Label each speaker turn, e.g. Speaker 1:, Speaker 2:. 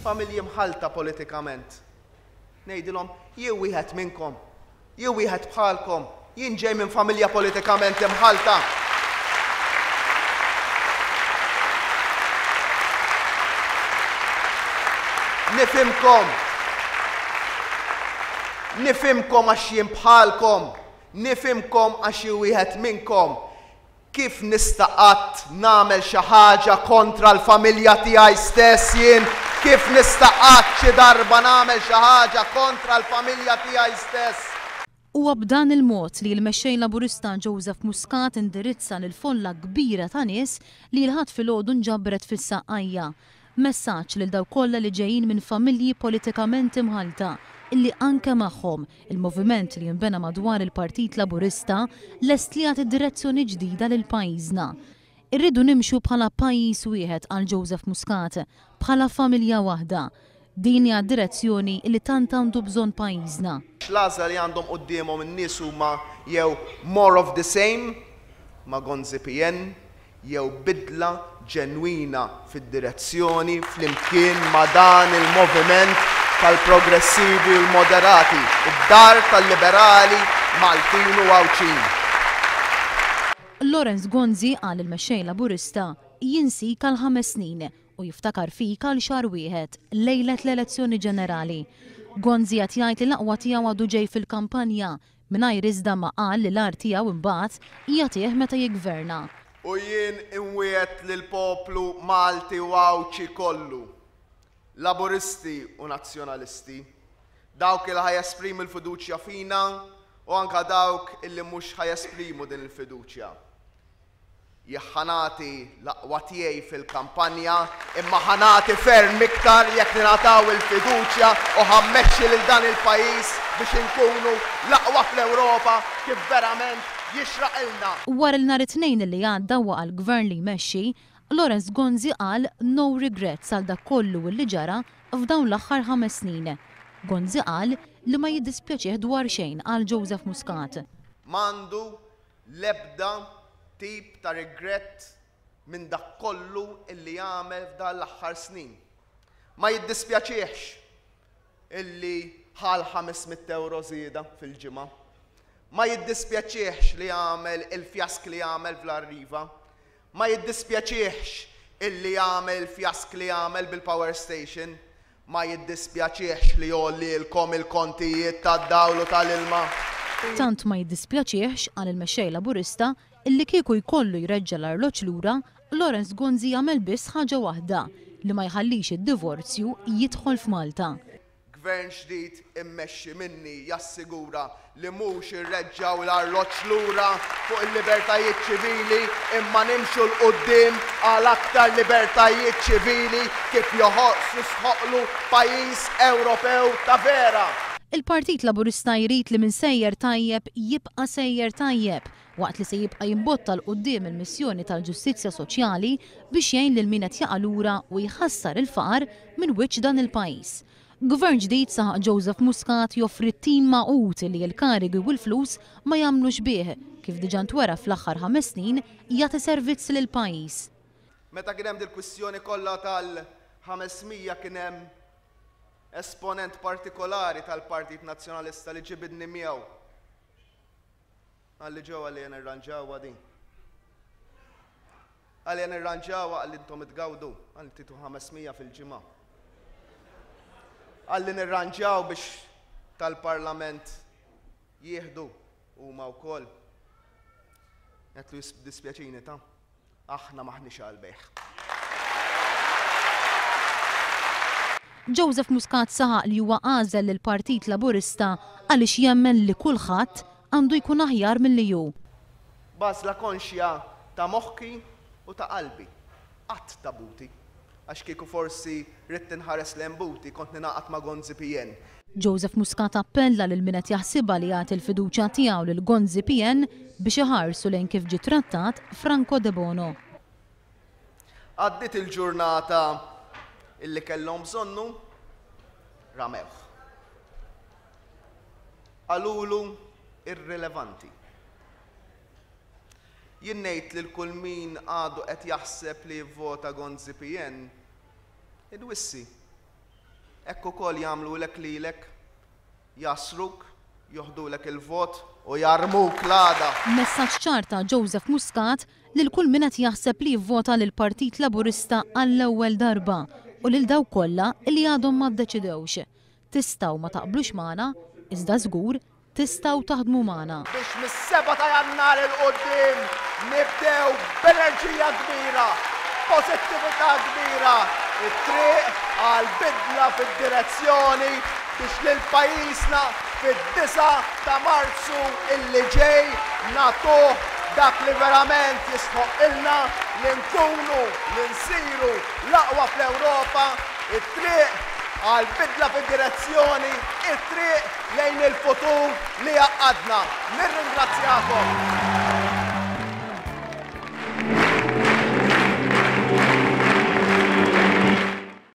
Speaker 1: Familji mħallta politikament. Ngħidilhom, jien wieħed minnkom, jien wieħed bħalkom, jien ġej minn familja politikament imħallta. Nifhimkom. Nifhimkom għax jien bħalkom. Nifhimkom għax jien wieħed minnkom. Kif nista' qatt nagħmel xi ħaġa kontra l-familja tiegħi stess jien? Kif nista' qatt xi darba nagħmel xi ħaġa kontra l-familja tiegħi stess?
Speaker 2: Huwa b'dan il-mod li l-Mexxej Laburista Joseph Muscat indirizza lill-folla kbira ta' nies li l-Ħadd filgħodu nġabret fis-Saqqajja. Messaġġ lil dawk kollha li ġejjin minn familji politikament imħallta illi anke magħhom, il-moviment li jinbena madwar il-Partit Laburista lest li jagħti direzzjoni ġdida lil pajjiżna. Irridu nimxu bħala pajjiż wieħed, qal Joseph Muscat, bħala familja waħda. Din hija d-direzzjoni li tant għandu bżonn pajjiżna.
Speaker 1: L-għażla li għandhom quddiemhom in-nies huma jew more of the same ma' Gonzi PN jew bidla ġenwina fid-direzzjoni flimkien ma' dan il-moviment tal-progressivi u l-moderati, id-dar tal-liberali Maltin u Għawdxin.
Speaker 2: Lawrence Gonzi, qal il-Mexxej Laburista, jinsik għal ħames snin u jiftakar fik għal xahar wieħed, lejlet l-elezzjoni ġenerali. Gonzi qed jgħid li l-aqwa tiegħu għadu ġej fil-kampanja Mingħajr iżda ma qal li l-agħar tiegħu imbagħad jagħtih meta jiggverna.
Speaker 1: U jien inwiegħed lill-poplu Malti u Għawdxi kollu, Laburisti u Nazzjonalisti, dawk li ħa jesprimu l-fiduċja fina u anke dawk illi mhux ħa jesprimu din il-fiduċja. Jekk ħa nagħti l-aqwa tiegħi fil-kampanja, imma ħa nagħti ferm iktar jekk ningħataw il-fiduċja u ħa mmexxi lil dan il-pajjiż biex inkunu l-aqwa fl-Ewropa kif verament jixraqilna.
Speaker 2: Wara li nhar it-Tnejn li għadda waqa' l-Gvern li jmexxi, Lawrence Gonzi qal no regrets għal dak kollu li ġara f'dawn l-aħħar ħames snin. Gonzi qal li ma jiddispjaċih dwar xejn qal Joseph Muscat.
Speaker 1: M'għandu l-ebda tip ta' rigrett minn dak kollu illi għamel f'dan l-aħħar snin. Ma jiddispjaċihx illi ħa l-500 ewro żieda fil-ġimgħa. Ma jiddispjaċihx li għamel il-fjask li għamel fl-Arriva. Ma jiddispjaċihx illi għamel il-fjask li għamel bil-power station. Ma jiddispjaċihx li jgħollielkom il-kontijiet tad-dawl u tal-ilma.
Speaker 2: Tant ma jiddispjaċihx, qal il-Mexxej Laburista, illi kieku jkollu jreġġa' l-arloġġ lura, Lawrence Gonzi jagħmel biss ħaġa waħda, li ma jħallix id-divorzju jidħol f'Malta.
Speaker 1: Gvern ġdid immexxi minni jassigura li mhux irreġġgħu l-arloġġ lura fuq il-libertajiet ċivili imma nimxu 'l quddiem għal aktar libertajiet ċivili kif jistħoqqlu pajjiż Ewropew ta' vera.
Speaker 2: Il-Partit Laburista jrid li min sejjer tajjeb jibqa' sejjer tajjeb waqt li se jibqa' jimbotta 'l quddiem il-missjoni tal-ġustizzja soċjali biex jgħin lil min qed jaqa' lura u jħassar il-faqar minn wiċċ dan il-pajjiż. Gvern ġdid saħaq Joseph Muscat joffri tim magħqud li l-karigi u l-flus ma jagħmlux bih, kif diġà ntwera fl-aħħar ħames snin jagħti servizz lill-pajjiż.
Speaker 1: Meta kien hemm dil-kwistjoni kollha tal-500 kien hemm esponent partikolari tal-Partit Nazzjonalista li ġibidni miegħu. Qalli Joe qalli ejja nirranġawha din. Qalli ejja nirranġawha qalli intom itgawdu, qalli titu 500 fil-ġimgħa. Qalli nirranġaw biex tal-Parlament jieħdu huma wkoll. Għedtlu jiddispjaċini ta' Aħna m'aħniex għall-bejgħ.
Speaker 2: Joseph Muscat saħaq li huwa għażel lill-Partit Laburista għaliex jemmen li kulħadd għandu jkun aħjar milli hu.
Speaker 1: B'għażla konxja ta' moħħi u ta' qalbi. Qatt ta' buti. Għax kieku forsi ridt inħares lejn buti kont ningħaqad ma' Gonzi PN.
Speaker 2: Joseph Muscat appella lil min qed jaħsibha li jagħti l-fiduċja tiegħu lil Gonzi PN biex iħarsu lejn kif ġie trattat Franco Debono.
Speaker 1: Għaddiet il-ġurnata illi kellhom bżonnu, ramewh. Qalulu irrilevanti. Jien ngħid lil kull min għadu qed jaħseb li jivvota Gonzi PN, inwissi. Hekk ukoll jagħmlulek lilek, jgħassruk, joħdulek il-vot u jarmuk l-għada.
Speaker 2: Messaġġ ċar ta' Joseph Muscat lil kull min qed jaħseb li jivvota lill-Partit Laburista għall-ewwel darba u lil dawk kollha li għadhom ma ddeċidewx. Tistgħu ma taqblux magħna, iżda żgur tistgħu taħdmu magħna.
Speaker 1: Biex mis-7 ta' Jannar 'il quddiem nibdew b'enerġija kbira, b'pożittività kbira, it-triq għal bidla fid-direzzjoni biex lil pajjiżna fid-9 ta' Marzu illi ġej nagħtuh dak li verament jistħoqqilna, li nkunu, li nsiru l-aqwa fl-Ewropa, it-triq għal bidla fid-direzzjoni, it-triq lejn il-futur li jgħaqqadna. Nirringrazzjakom.